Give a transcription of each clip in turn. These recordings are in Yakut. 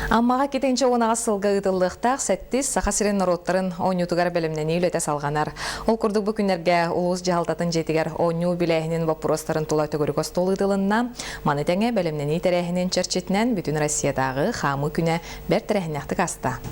Аммаҕа 2018 сылга ыытыллыахтаах сэттис Саха сирин норуоттарын оонньуутугар бэлэмнэнии үлэтэ салҕанар. Ол курдук бу күннэргэ улуус дьаһалтатын дьиэтигэр оонньуу үбүлээһинин боппуруостарын тула төгүрүк остуол ыытылынна. Маны тэҥэ бэлэмнэнии тэрээһинин чэрчитинэн бүтүн Россиятааҕы хаамыы күнэ бэрт тэрээһиннээхтик ааста.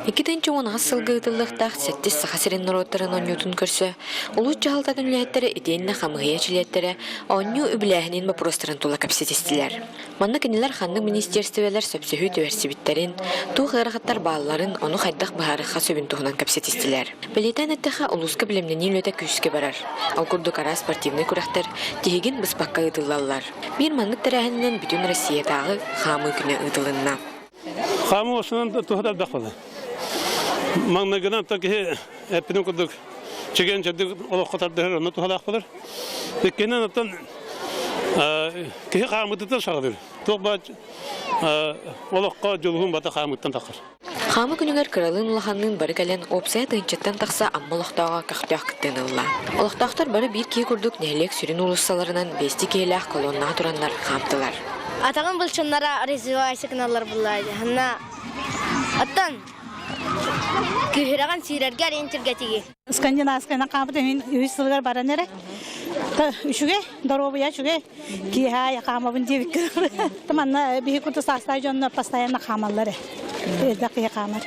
2018 сылга ыытыллыахтаах сэттис Саха сирин норуоттарын оонньуутун көрсө улуус дьаһалтатын үлэһиттэрэ итиэннэ хамыыһыйа чилиэттэрэ оонньуу үбүлээһинин боппуруостарын тула кэпсэтистилэр. Манна кинилэр ханнык министиэристибэлэр сөпсөһүү түһэрсибиттэрин, туох ыарахаттар баалларын, ону хайдах быһаарыахха сөбүн туһунан кэпсэтистилэр. Бэлиэтээн эттэххэ, улууска бэлэмнэнии үлэтэ күүскэ барар. Ол курдук араас спортивнай күрэхтэр тиһигин быспакка ыытыллаллар. Биир маннык тэрээһининэн бүтүн Россиятааҕы хаамыы күнэ ыытылынна. Хаамыы устунан туһа элбэх буолар. Маҥнайгынан киһи эппитин курдук чэгиэн чэбдик олоххо тардыһар онно туһалаах буолар. Иккиһинэн оттон киһи хаамыытыттан саҕалыыр. Туох баар олоххо дьулуһун бата хаамыыттан тахсар. Хаамыы күнүгэр кыралыын-улаханныын бары кэлэн уопсайа тыһыынчаттан тахса Амма олохтооҕо көхтөөх кыттыыны ылла. Олохтоохтор бары биир киһи курдук нэһилиэк сүрүн уулуссаларынан биэстии киһилээх колоннаҕа тураннар хаамтылар. Атаҕын былчыннара развивайся гыналлар буллаа Ханна оттон күүһүрэҕин сүүрэргэ ориентиргэтиги. Скандинавскайынан хаампыт мин үһүс сылыгар баран эрэ. Үчүгэй, доруобуйа үчүгэй. Киэһэ хаамабын диэбиккэ. Манна биһи курдук саастаах дьоннор постоянно хаамаллар э. Элбэх киһи хаамар.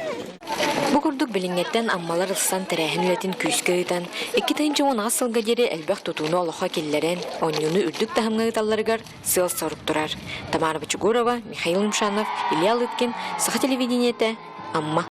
Бу курдук билиҥҥэттэн Аммалар ылсан тэрээһин үлэтин күүскэ ыытан, 2018 сылга диэри элбэх тутууну олоххо киллэрэн, оонньууну үрдүк таһымҥа ыыталларыгар сыал-сорук турар. Тамара Бочугурова, Михаил Юмшанов, Илья Лыткин, Саха телевидениетэ, Амма.